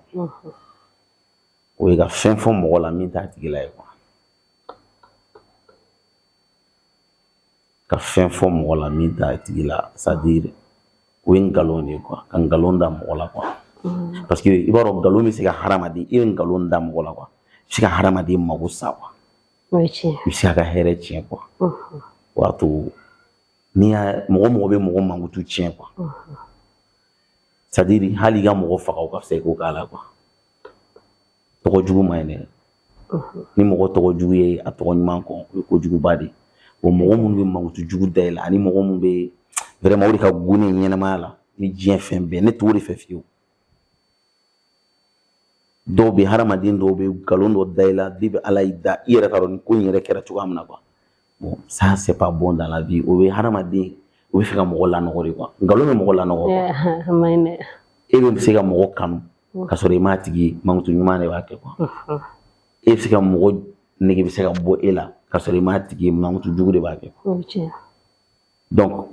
o ye ka fɛn fɔ mɔgɔ la min t'a tigi la ye quoi. Ka fɛn fɔ mɔgɔ la min t'a tigi la, c'est à dire o ye nkalon de ye quoi, ka nkalon da mɔgɔ la quoi. Parce que i b'a dɔn, nkalon bɛ se ka hadamaden, i ye nkalon da mɔgɔ la quoi, i bɛ se ka hadamaden mago sa quoi. O ye tiɲɛ. I bɛ se k'a ka hɛrɛ tiɲɛ quoi. O b'a to n'i y'a mɔgɔ mɔgɔ bɛ mɔgɔ mankutu tiɲɛ quoi, c'est à dire hali i ka mɔgɔ faga, o ka fisa i k'o k'a la quoi. Tɔgɔ jugu man ɲi dɛ. Ni mɔgɔ tɔgɔ jugu ye a tɔgɔ ɲuman kɔn, o ye kojuguba de ye. O mɔgɔ minnu bɛ mankutu jugu da i la, ani mɔgɔ minnu bɛ vraiment, o de ka go ne ye ɲɛnamaya la ni diɲɛ fɛn bɛɛ. Ne t'o de fɛ fiyewu. Dɔw bɛ, hadamaden dɔw bɛ nkalon dɔ da i la depuis Ala y'i da, i yɛrɛ t'a dɔn ni ko in yɛrɛ kɛra cogoya min na quoi. Bon, ça c'est pas bon dans la vie. O bɛ hadamaden, o bɛ fɛ ka mɔgɔ lanɔgɔ de quoi. Nkalon bɛ mɔgɔ lanɔgɔ quoi. A man ɲi dɛ. E bɛ se ka mɔgɔ kanu ka sɔrɔ i m'a tigi ye, mankutu ɲuman de b'a kɛ quoi. E bɛ se ka mɔgɔ nege bɛ se ka bɔ e la ka sɔrɔ i m'a tigi ye, mankutu jugu de b'a kɛ. O ye tiɲɛ. Donc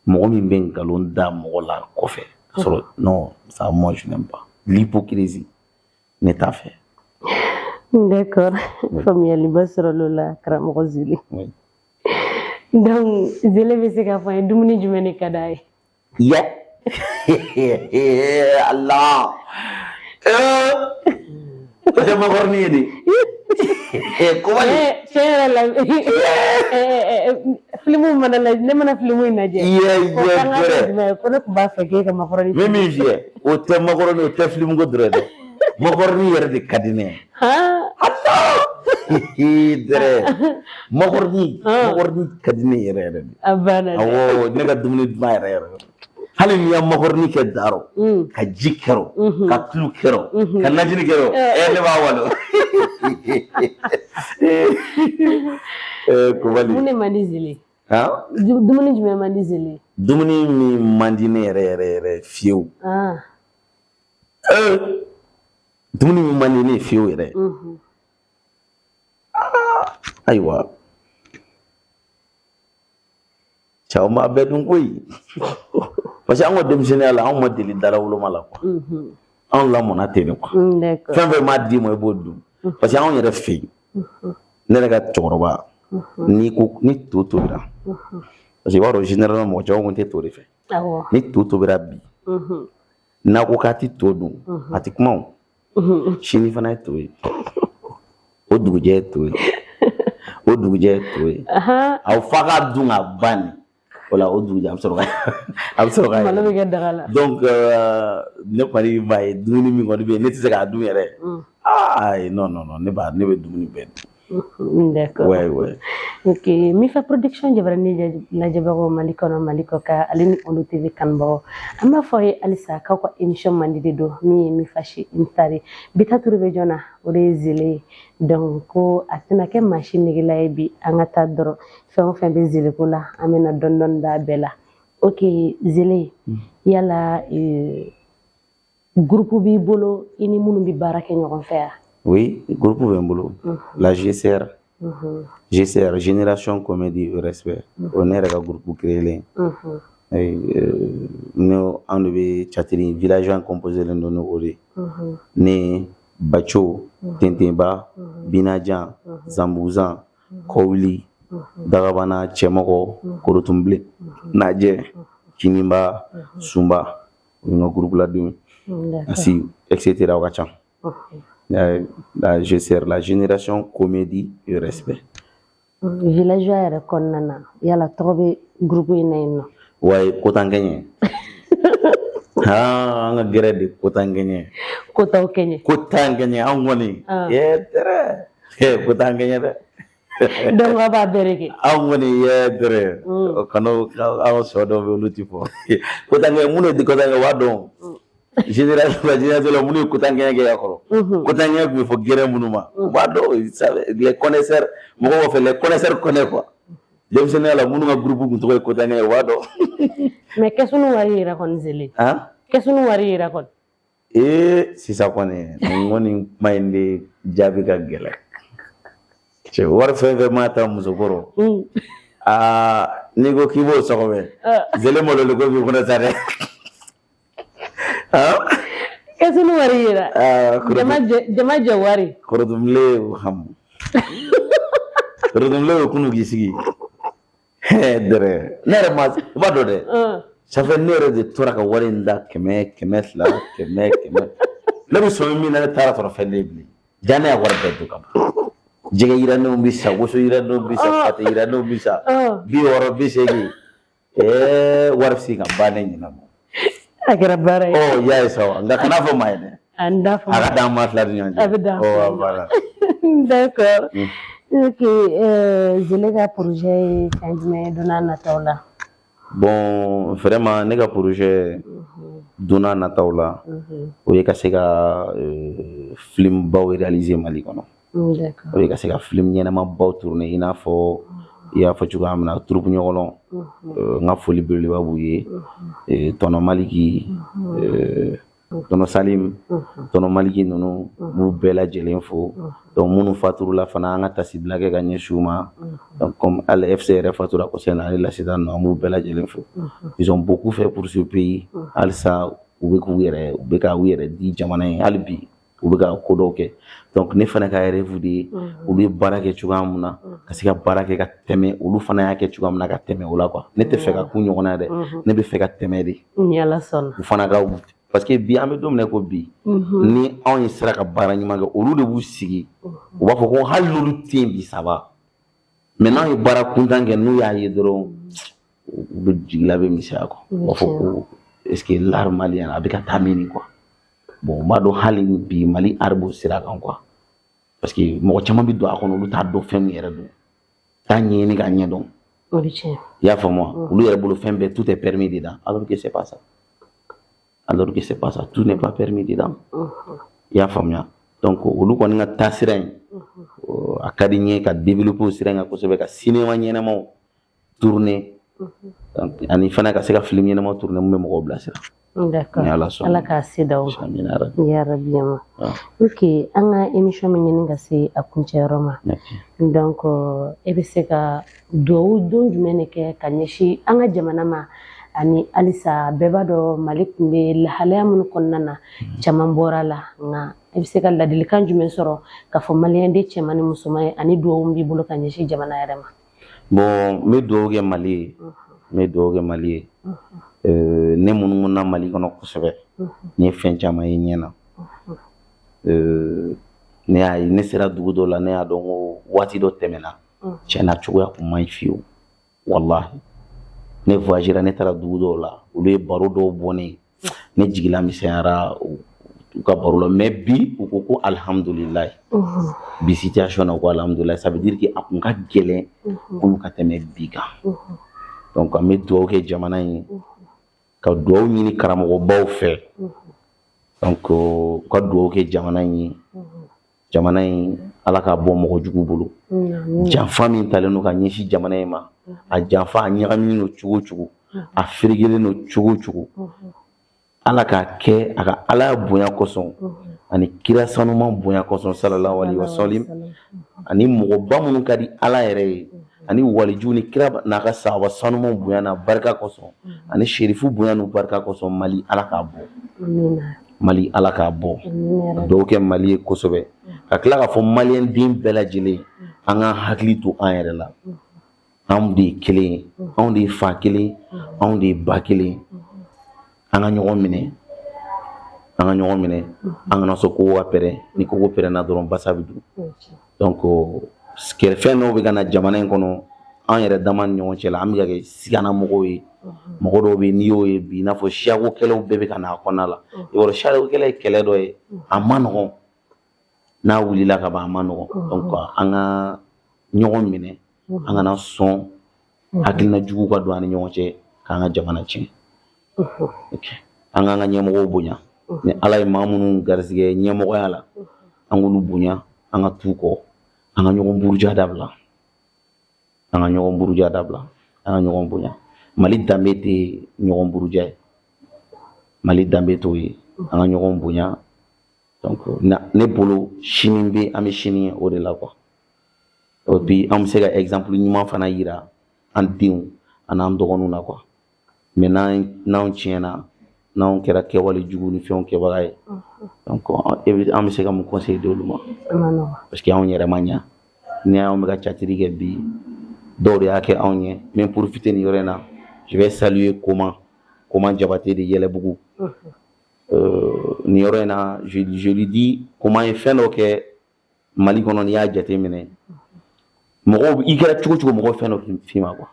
mɔgɔ min bɛ nkalon da mɔgɔ la kɔfɛ ka sɔrɔ, non, ça moi je n'aime pas l'hypocrisie, ne t'a fɛ. D'accord, faamuyaliba sɔrɔla o la, karamɔgɔ Zele. Oui. Donc Zele bɛ se k'a fɔ an ye dumuni jumɛn de ka d'a ye? Ya Allah, o tɛ makɔrɔni ye de kuma de. Tiɲɛ yɛrɛ la, filimu mana lajɛ, ne mana filimu in lajɛ, ko ye kan ka kɛ dɔrɔn jumɛn ye, ko ne tun b'a fɛ k'e ka makɔrɔni n bɛ min f'i ye, o tɛ makɔrɔni, o tɛ filimu ko dɔrɔn ye dɛ, makɔrɔni yɛrɛ de ka di ne ye. Dɛrɛ, makɔrɔni, makɔrɔni ka di ne yɛrɛ yɛrɛ de. A banna dɛ. Awɔ, ne ka dumuni duman yɛrɛ yɛrɛ, hali n'i ya makɔrɔni kɛ darɔ, ka ji kɛrɔ, ka tulu kɛrɔ, ka najini kɛrɔ, ne b'a walo. Kubali. Mun de man di Zele? Han? Dumuni jumɛn man di Zele? Dumuni min man di ne yɛrɛ yɛrɛ yɛrɛ fiyewu, dumuni min man di ne ye fiyewu yɛrɛ, ayiwa, cɛw ma bɛɛ dun koyi, parce que an ka denmisɛnninya la, anw ma deli dalawoloma la quoi. Anw lamɔna ten de quoi. Fɛn fɛn m'a d'i ma, i b'o dun, parce que anw yɛrɛ fɛ yen, ne yɛrɛ ka cɛkɔrɔba, n'i ko ni to tobira, parce que i b'a dɔn généralement mɔgɔ caman kun tɛ to de fɛ. Ni to tobira bi, n'a ko k'a ti to dun, a ti kuma o. Sini fana ye to ye, o dugujɛ ye to ye, o dugujɛ ye to ye. Aw fa k'a dun ka ban nin o la, o dugujɛ a bɛ sɔrɔ ka a bɛ sɔrɔ ka Malo bɛ kɛ daga la. Donc ne kɔni b'a ye, dumuni min kɔni bɛ yen, ne tɛ se k'a dun yɛrɛ. Ah non non non, ne bɛ dumuni bɛɛ dun. D'accord. Ouais. Ok, Mifa Production jabarani lajɛbagaw Mali kɔnɔ, Mali kɔ kan, ale ni Olu TV kanubagaw, an b'a fɔ aw ye halisa k'aw ka émission mandi de don, min ye Mifa chez une star ye. Bi ta turu bɛ jɔn na? O de ye Zele ye. Donc ko a tɛna kɛ maa si negela ye bi, an ka taa dɔrɔn, fɛn o fɛn bɛ Zele ko la, an bɛna dɔɔni dɔɔni d'a bɛɛ la. Ok Zele, yala groupe b'i bolo i ni minnu bɛ baara kɛ ɲɔgɔn fɛ yan? Oui, groupe bɛ n bolo, la GCR, GCR, Génération Comédie et Respect. O ne yɛrɛ ka groupe créé. Ne anw de bɛ théâtre villageois composé len don ni o de ye. Ne Baco, Tentenba, Binajan, Zanbuzan, Kɔwuli, Dagabana, Cɛmɔgɔ, Korotunbilen, Najɛ, Kininba, Sunba, o ye n ka groupe ladenw ye. Ainsi, etc. o ka ca. La GCR, la Génération Comédie et Respect. Villageois yɛrɛ kɔnɔna na, yala tɔgɔ bɛ groupe in na yen nɔ? Wayi, Kotankɛɲɛ. Ah, an ka gɛrɛ de Kotankɛɲɛ. Ko t'aw kɛɲɛ. Kotankɛɲɛ, anw kɔni. Ye dɛrɛ. Kotankɛɲɛ dɛ. Donc aw b'a bɛɛ de kɛ. Anw kɔni ye dɛrɛ. Kanu anw sɔ dɔw bɛ olu ti fɔ. Kotankɛɲɛ, minnu ye Kotankɛɲɛ, u b'a dɔn. Génération la génération la, minnu ye Kotankɛɲɛ kɛ ya kɔrɔ. Kotankɛɲɛ tun bɛ fɔ gɛrɛ minnu ma. U b'a dɔn, les connaisseurs, mɔgɔw b'a fɔ les connaisseurs connaissent quoi. Denmisɛnninya la, minnu ka groupe kun tɔgɔ ye Kotankɛɲɛ, u b'a dɔn. Mais kɛsunu wari yɛrɛ kɔni, Zele. Han? Kɛsunu wari yɛrɛ kɔni. Ee, sisan kɔni, nin kɔni kuma in de jaabi ka gɛlɛn. Cɛ, wari fɛn fɛn maa ta muso kɔrɔ. Aa, N'i ko k'i b'o sɔgɔbɛ, zele malo ko b'i kɔnɔ sa dɛ. Kɛsini wari yira. Jama jɛ wari. Kɔrɔdumule hamu. Kɔrɔdumule bɛ kunu k'i sigi. Dɛrɛ. Ne yɛrɛ ma, i b'a dɔn dɛ. Ça fait ne yɛrɛ de tora ka wari in da 100, 200, 100, 100. Ne bɛ sɔmi min na, ne taara sɔrɔ fɛn tɛ bilen. Ja ne y'a wari bɛɛ dun ka ban. Jɛgɛ yiranenw bɛ sa, woso yiranenw bɛ sa, pate yiranenw bɛ sa. 60, 80. Wari bɛ se ka ban ne ɲinɛ ma. A kɛra baara ye. Ɔ, i y'a ye sa wa, nka kana fɔ maa ye dɛ. An da fɔ. A ka d'an maa fila ni ɲɔgɔn cɛ. A bɛ d'an. Ɔ, voilà. D'accord. Ok, Zele ka projet ye fɛn jumɛn ye don n'a nataw la? Bon, vraiment, ne ka projet don n'a nataw la, o ye ka se ka film baw réaliser Mali kɔnɔ. O ye ka se ka film ɲɛnama baw tourner, i n'a fɔ i y'a fɔ cogoya min na, troupe ɲɔgɔlɔn, n ka foli belebeleba b'u ye. Tɔnɔ Maliki, Tɔnɔ Salim, Tɔnɔ Maliki ninnu, n b'u bɛɛ lajɛlen fo. Donc minnu faturula fana, an ka tasibila kɛ ka ɲɛsin u ma. Donc comme hali FC yɛrɛ fatura kɔsɛbɛ na, ale Lasita ninnu, an b'u bɛɛ lajɛlen fo. Ils ont beaucoup fait pour ce pays. Halisa u bɛ k'u yɛrɛ, u bɛ ka u yɛrɛ di jamana ye hali bi, u bɛ ka ko dɔw kɛ. Donc ne fana ka rêve de ye, olu ye baara kɛ cogoya min na, ka se ka baara kɛ ka tɛmɛ olu fana y'a kɛ cogoya min na, ka tɛmɛ o la quoi. Ne tɛ fɛ ka k'u ɲɔgɔnna ye dɛ, ne bɛ fɛ ka tɛmɛ de. Ni Ala sɔnna. U fana ka, parce que bi an bɛ don min na ko bi, ni anw ye sera ka baara ɲuman kɛ, olu de b'u sigi, u b'a fɔ ko hali n'olu tɛ yen bi, ça va. Mais n'anw ye baara kuntan kɛ, n'u y'a ye dɔrɔn, u bɛ jigila bɛ misɛnya quoi. U b'a fɔ ko est ce que l'art malien a bɛ ka taa min quoi. Bon, n b'a dɔn hali bi Mali art b'o sira kan quoi, parce que mɔgɔ caman bɛ don a kɔnɔ, olu t'a dɔn fɛn min yɛrɛ don, t'a ɲɛɲini k'a ɲɛdɔn. O bɛ tiɲɛ. I y'a faamu wa? Olu yɛrɛ bolo fɛn bɛɛ, tout est permis dedans, alors que c'est pas ça, alors que c'est pas ça, tout n'est pas permis dedans. I y'a faamuya? Donc olu kɔni ka taasira in, a ka di n ye ka développer o sira in kan kosɛbɛ, ka cinéma ɲɛnamaw tourner, ani fana ka se ka film ɲɛnamaw tourner mun bɛ mɔgɔw bilasira. D'accord. Ni Ala sɔnna. Ala k'a se d'aw ma. Amina yarabi. Ya rabi ma. Ok, an ka émission bɛ ɲini ka se a kuncɛyɔrɔ ma. Donc e bɛ se ka duwawu don jumɛn de kɛ ka ɲɛsin an ka jamana ma, ani halisa bɛɛ b'a dɔn Mali tun bɛ lahalaya minnu kɔnɔna na, caman bɔra la, nka e bɛ se ka ladilikan jumɛn sɔrɔ k'a fɔ maliyɛn den cɛman ni musoman ye, ani duwawu min b'i bolo ka ɲɛsin jamana yɛrɛ ma? Bon, n bɛ dugawu kɛ Mali ye, n bɛ dugawu kɛ Mali ye. Ne munumunu Mali kɔnɔ kosɛbɛ, n ye fɛn caman ye ɲɛ na. Ne y'a ye, ne sera dugu dɔ la, ne y'a dɔn ko waati dɔ tɛmɛna, tiɲɛna cogoya kun man ɲi fiyewu, walahi. Ne voyagera, ne taara dugu dɔw la, olu ye baro dɔw bɔ ne ye, ne jigila misɛnyara u ka baro la. Mais bi u ko ko alihamudulilayi, bi situation na, u ko alihamudulilayi. Ça veut dire que a kun ka gɛlɛn kunun ka tɛmɛ bi kan. Donc an bɛ dugawu kɛ jamana in ye, ka dugawu ɲini karamɔgɔbaw fɛ. Donc u ka dugawu kɛ jamana in ye, jamana in Ala k'a bɔ mɔgɔ jugu bolo. Janfa min talen don ka ɲɛsin jamana in ma, a janfa a ɲagaminen don cogo o cogo, a ferekelen don cogo o cogo, Ala k'a kɛ a ka Ala bonya kosɔn ani kira sanuman bonya kosɔn, sallallahu alaihi wasallam, ani mɔgɔba minnu ka di Ala yɛrɛ ye, ani walijuw ni kira n'a ka sahaba sanuman bonya n'a barika kosɔn, ani sherifu bonya n'u barika kosɔn, Mali Ala k'a bɔ, Mali Ala k'a bɔ. Ka dugawu kɛ Mali ye kosɛbɛ, ka tila k'a fɔ maliyɛn den bɛɛ lajɛlen, an ka hakili to an yɛrɛ la. Anw de ye kelen ye, anw de ye fa kelen, anw de ye ba kelen. An ka ɲɔgɔn minɛ, an ka ɲɔgɔn minɛ, an kana sɔn ko ka pɛrɛn. Ni koko pɛrɛnna dɔrɔn, basa bɛ dun. Donc kɛrɛfɛn dɔw bɛ ka na jamana in kɔnɔ, an yɛrɛ dama ni ɲɔgɔn cɛ la, an bɛ ka kɛ sigana mɔgɔw ye. Mɔgɔ dɔw bɛ yen, n'i y'o ye bi, i n'a fɔ siyako kɛlɛw bɛɛ bɛ ka na a kɔnɔna la. I b'a dɔn, siyako kɛlɛ ye kɛlɛ dɔ ye, a ma nɔgɔn, n'a wulila ka ban, a ma nɔgɔn. Donc an ka ɲɔgɔn minɛ, an kana sɔn hakilina jugu ka don an ni ɲɔgɔn cɛ k'an ka jamana tiɲɛ. An k'an ka ɲɛmɔgɔw bonya. Ni Ala ye maa minnu garisɛgɛ ɲɛmɔgɔya la, an k'olu bonya, an ka t'u kɔ, an ka ɲɔgɔn buruja dabila, an ka ɲɔgɔn buruja dabila, an ka ɲɔgɔn bonya. Mali danbe tɛ ɲɔgɔn buruja ye, Mali danbe t'o ye. An ka ɲɔgɔn bonya. Donc ne bolo, sini bɛ, an bɛ sini ye o de la quoi. Et puis an bɛ se ka exemple ɲuman fana yira an denw. A n'an dɔgɔninw na quoi. Mais n'anw tiɲɛna, n'anw kɛra kɛwale jugu ni fɛnw kɛbaga ye, donc an bɛ se ka mun conseil di olu ma? Parce que anw yɛrɛ ma ɲa. Ni y'anw bɛ ka catiri kɛ bi, dɔw de y'a kɛ anw ye. N bɛ profiter nin yɔrɔ in na, je vais saluer Koma Jabate de Yɛlɛbugu. Nin yɔrɔ in na, je lui dis, Koma ye fɛn dɔ kɛ Mali kɔnɔ. N'i y'a jateminɛ, mɔgɔw, i kɛra cogo cogo, mɔgɔw fɛn dɔ f'i ma quoi.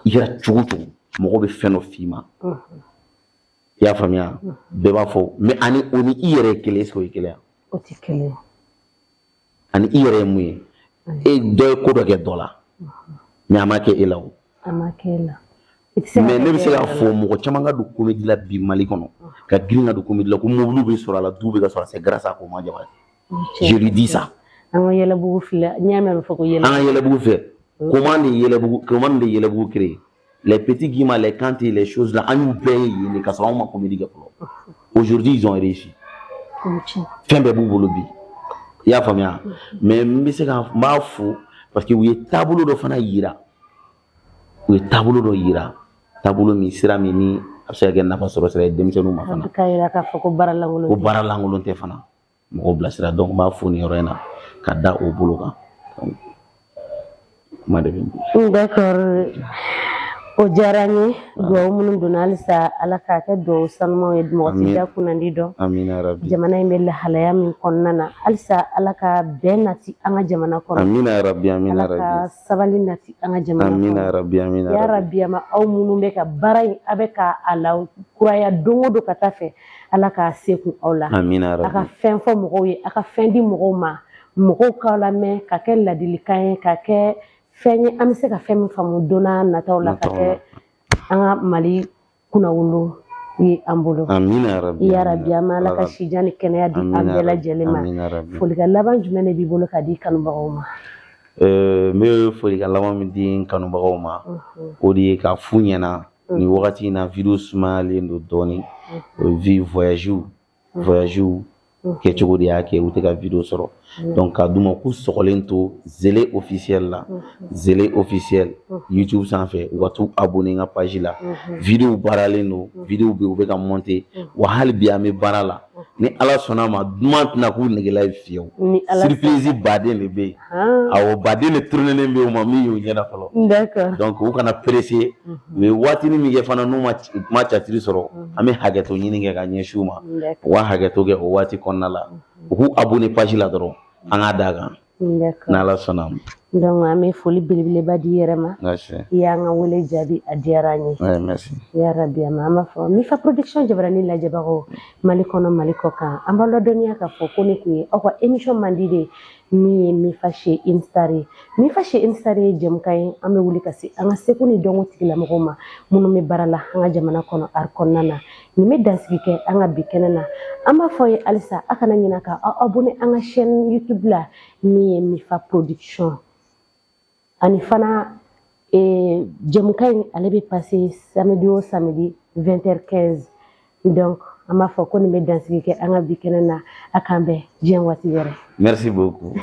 I kɛra cogo cogo, mɔgɔw bɛ fɛn dɔ f'i ma. I y'a faamuya? Bɛɛ b'a fɔ, mais ani o ni i yɛrɛ ye kelen, est ce que o ye kelen ye? O tɛ kelen. Ani i yɛrɛ ye mun ye? E dɔ ye ko dɔ kɛ dɔ la, mais a ma kɛ e la o. A ma kɛ e la. Mais ne bɛ se k'a fɔ, mɔgɔ caman ka don comédie la bi Mali kɔnɔ, ka girin ka don comédie la, ko mobili bɛ sɔrɔ a la, du bɛ ka sɔrɔ, c'est grâce à Koma Jabate. Je lui dis ça. An ka Yɛlɛbugu filɛ, n'i y'a mɛn a bɛ fɔ ko Yɛlɛbugu. An ka Yɛlɛbugu fɛ, Koma de Yɛlɛbugu, Koma de Yɛlɛbugu créé. Les petits guillemets, les Kanté, les choses là, an y'u bɛɛ ye yen de, ka sɔrɔ anw ma comédie kɛ fɔlɔ. Aujourd'hui, ils ont réussi. Fɛn bɛɛ b'u bolo bi. I y'a faamuya? Mais n bɛ se ka n b'a fo parce que u ye taabolo dɔ fana yira. U ye taabolo dɔ yira. Taabolo min, sira min ni a bɛ se ka kɛ nafa sɔrɔ sira ye denmisɛnninw ma fana. A bɛ yira k'a fɔ ko baara lankolon tɛ. Ko baara lankolon tɛ fana. Mɔgɔw bilasira. Donc n b'a fo nin yɔrɔ in na ka da o bolo kan. Kuma de bɛ n bolo. D'accord. O diyara n ye. Duwawu minnu donna, halisa Ala k'a kɛ duwawu sanumaw ye, mɔgɔ tɛ da kunnandi dɔn. Amina rabi. Jamana in bɛ lahalaya min kɔnɔna na, halisa Ala ka bɛn nati an ka jamana kɔnɔ. Amina rabi, amina rabi. Ala ka sabali nati an ka jamana kɔnɔ. Amina rabi, amina. Ya rabi, ama aw minnu bɛ ka baara in, a bɛ ka a la kuraya don o don ka taa fɛ, Ala k'a se kun aw la. Amina rabi. A ka fɛn fɔ mɔgɔw ye, a ka fɛn di mɔgɔw ma, mɔgɔw k'aw lamɛn, ka kɛ ladilikan ye, ka kɛ fɛn ye an bɛ se ka fɛn min faamu don n'a nataw la, ka kɛ an ka Mali kunnawolo ye an bolo. Amina rabi. Ya rabi, an bɛ Ala ka sijan ni kɛnɛya di an bɛɛ lajɛlen ma. Folikan laban jumɛn de b'i bolo ka di kanubagaw ma? N bɛ folikan laban min di n kanubagaw ma, o de ye k'a f'u ɲɛna nin wagati in na, vidéo sumayalen don dɔɔnin. O ye voyage kɛcogo de y'a kɛ u tɛ ka vidéo sɔrɔ. Donc k'a d'u ma k'u sɔgɔlen to Zele officiel la, Zele officiel YouTube sanfɛ, u ka t'u abonné n ka page la. Vidéo baaralen don, vidéo bɛ yen, u bɛ ka monter wa. Hali bi an bɛ baara la. Ni Ala sɔnna a ma, duman tɛna k'u negela ye fiyewu. Surprise baden de bɛ yen. Awɔ, baden de tournélen bɛ yen, u ma min y'u ɲɛna fɔlɔ. Donc u kana presser. U ye waatinin min kɛ fana, n'u ma catiri sɔrɔ, an bɛ hakɛto ɲini kɛ ka ɲɛsin u ma. U ka hakɛto kɛ o waati kɔnɔna la, u k'u abonné page la dɔrɔn, an k'a d'a kan. N'Ala sɔnna. Donc an bɛ foli belebeleba di i yɛrɛ ma. I y'an ka wele jaabi, a diyara an ye. Merci. Ya rabi, an b'a fɔ Mifa Production jabarani lajɛbagaw, Mali kɔnɔ, Mali kɔ kan, an b'a ladɔnniya k'a fɔ ko ne tun ye aw ka émission mandi de min ye Mifa chez une star ye. Mifa chez une star ye jɛmukan ye, an bɛ wuli ka se an ka seko ni dɔnko tigilamɔgɔw ma minnu bɛ baara la an ka jamana kɔnɔ, art kɔnɔna na. Nin bɛ dansigi kɛ an ka bi kɛnɛ na. An b'a fɔ ye halisa, a kana ɲinɛ ka aw abonné an ka chaîne YouTube la min ye Mifa Production. Ani fana jɛmukan in, ale bɛ passer samedi o samedi 20h15. Donc an b'a fɔ ko nin bɛ dansigi kɛ an ka bi kɛnɛ na. A k'an bɛn diɲɛ waati wɛrɛ. Merci beaucoup.